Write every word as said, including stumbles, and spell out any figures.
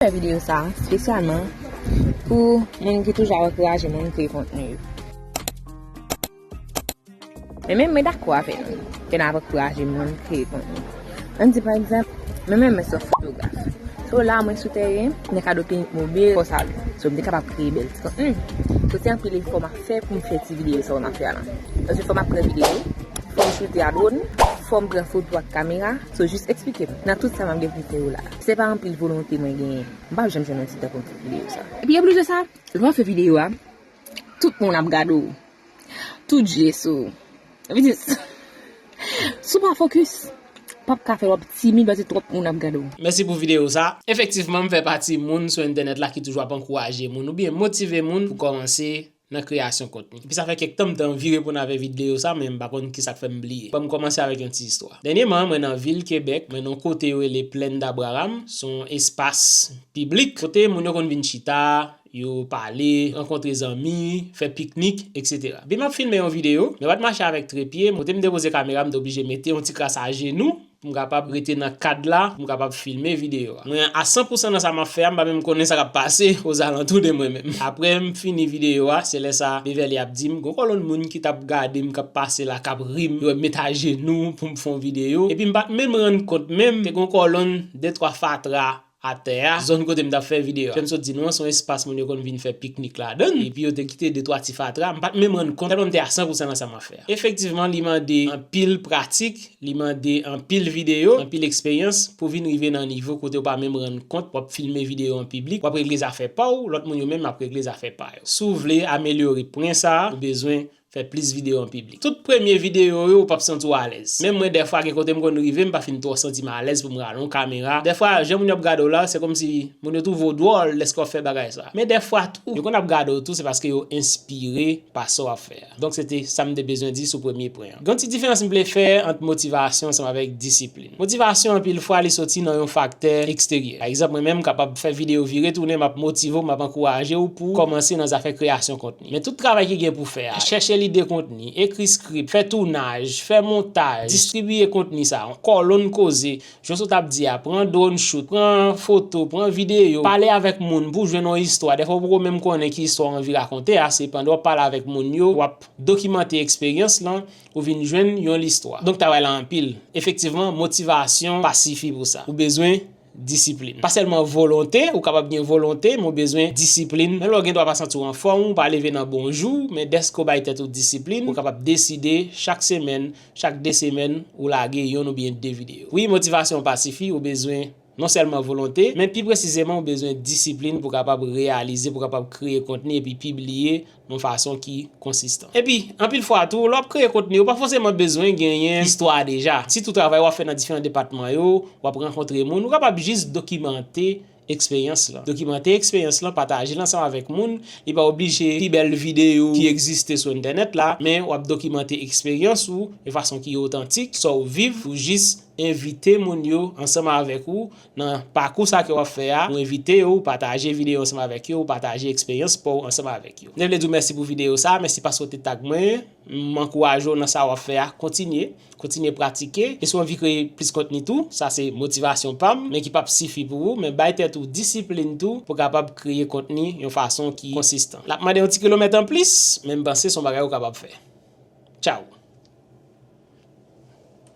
Fè videyo sa a espesyalman pou moun ki toujou ap ankouraje moun kreye kontni yo. Men menm mwen dakò avè nou ke n ap ankouraje moun kreye kontni. Ann di pa egzanp, mwen menm mwen se yon fotograf. So la mwen sou teren, mwen ka do klinik mobil, fò sa lou. So m te kapab kreye bèl ti kontni. So se anpil efò m ap fè pou m fè ti videyo sa yo m ap fè a la. Paske fò m ap pran videyo, fò m choute a dwòn, fò m pran foto ak kamera. So jis eksplike m nan tout sa m ap gen pou m fè yo la. Se pa anpil volonte mwen genyen. M p ap janm jwenn yon ti tan pou m fè videyo sa. Epi anplis de sa, lè w ap fè videyo a, tout moun ap gade w. Tout je sou ou. Sa vle di, si w pa fokis, p ap ka fè, w ap timid paske twòp moun ap gade w. Mèsi pou videyo sa. Efektivman, m fè pati moun sou entènèt la ki toujou ap ankouraje moun oubyen motive moun pou kòmanse nan kreyasyon kontni. Epi sa fè kèk tan m te anvi reponn avè videyo sa, men m pa konn kisa k fè m bliye. Bon, m kòmanse avèk yon ti istwa. Dènyèman, mwen nan vil Kebèk, mwen nan yon kote yo rele Plaine d'Abraham, se yon espas piblik kote moun yo konn vin chita, yo pale, rankontre zanmi, fè piknik, etsetera. Epi m ap filme yon videyo, men m pa t mache avèk trepye, kote m depoze kamera, m te oblije mete yon ti kras ajenou pou m kapab rete nan kad la, pou m kapab filme videyo a. Mwen a san pou san nan sa m ap fè a, m pa menm konnen sa k ap pase ozalantou de mwen menm. Apre m fini videyo a, se lè sa Beverly ap di m, gon kòlonn moun ki t ap gade m, k ap pase la, k ap ri m, yo wè m met ajenou pou m fè yon videyo. Epi m pa t menm rann kont menm, te gon kòlonn de twa fatra atè a, zòn kote m t ap fè videyo a. Jan m sot di nou an, se yon espas moun yo konn vin fè piknik ladan l, epi yo te kite de twa ti fatra, m pa t menm rann kont, tèlman m te a san pou san nan sa m ap fè a. Efektivman, li mande anpil pratik, li mande anpil videyo, anpil eksperyans pou vin rive nan nivo kote w pa menm rann kont, w ap filme videyo an piblik, w ap regle zafè pa w, lòt moun yo menm ap regle zafè pa yo. Si w vle amelyore pwen sa a, ou bezwen fè plis videyo an piblik. Tout premye videyo yo, ou p ap santi w alèz. Menm mwen, dèfwa, gen kote m konn rive, m pa fin twò santi m alèz pou m rale yon kamera. Dèfwa, jan moun yo ap gade w la, se kòmsi moun yo twouve w dwòl lèske w ap fè bagay sa. Men dèfwa tou, yo konn ap gade w tou, se paske yo enspire pa sa w ap fè a. Donk, se te sa m te bezwen di sou premye pwen an. Gen yon ti diferans m vle fè ant motivasyon ansanm avèk disiplin. Motivasyon, anpil fwa, li soti nan yon faktè eksteryè. Pa egzanp, mwen menm, m kapab fè videyo vire tounen, m ap motive w, m ap ankouraje w pou w kòmanse nan zafè kreyasyon kontni. Men tout travay ki gen pou fè a, chèche lide kontni, ekri skrip, fè tounaj, fè montaj, distribiye kontni sa, yon kòlonn koze, jan w sot ap di a, pran drone shoot, pran foto, pran videyo, pale avèk moun pou w jwenn yon istwa. Dèfwa, ou poko menm konnen ki istwa w anvi rakonte a, se pandan w ap pale avèk moun yo, w ap dokimante eksperyans lan, ou vin jwenn yon listwa. Donk, travay la anpil. Efektivman, motivasyon pa sifi pou sa. Ou bezwen disiplin. Pa sèlman volonte, ou kapab gen volonte, men w bezwen disiplin. Menm lè w gen dwa pa santi w anfòm, ou pa leve nan bon jou, men dèske w bay tèt ou disiplin, ou kapab deside chak semèn, chak de semèn, ou lage yonn oubyen de videyo. Wi, motivasyon pa sifi, ou bezwen non sèlman volonte, men pi presizeman, ou bezwen disiplin pou w kapab reyalize, pou w kapab kreye kontni epi pibliye yon fason ki konsistan. Epi, anpil fwa tou, lè w ap kreye kontni, ou pa fòseman bezwen genyen istwa deja. Sitou travay w ap fè nan diferan depatman yo, w ap rankontre moun, ou kapab jis dokimante eksperyans lan. Dokimante eksperyans lan, pataje l ansanm avèk moun. Li pa oblije pi bèl videyo ki egziste sou entènèt la, men w ap dokimante eksperyans ou yon fason ki otantik, sa w viv, ou jis envite moun yo ansanm avèk ou nan pakou sa ke w ap fè a, ou envite yo, ou pataje videyo ansanm avèk yo, ou pataje eksperyans pa w ansanm avèk yo. M te vle di w mèsi pou videyo sa, mèsi paske w te tag mwen, m ankouraje w nan sa w ap fè a, kontinye, kontinye pratike, e si w anvi kreye plis kontni tou, sa se motivasyon pa m, men ki p ap sifi pou ou, men bay tèt ou disiplin tou pou w kapab kreye kontni yon fason ki konsistan. L ap mande yon ti kilomèt anplis, men m panse se yon bagay ou kapab fè. Tchaw!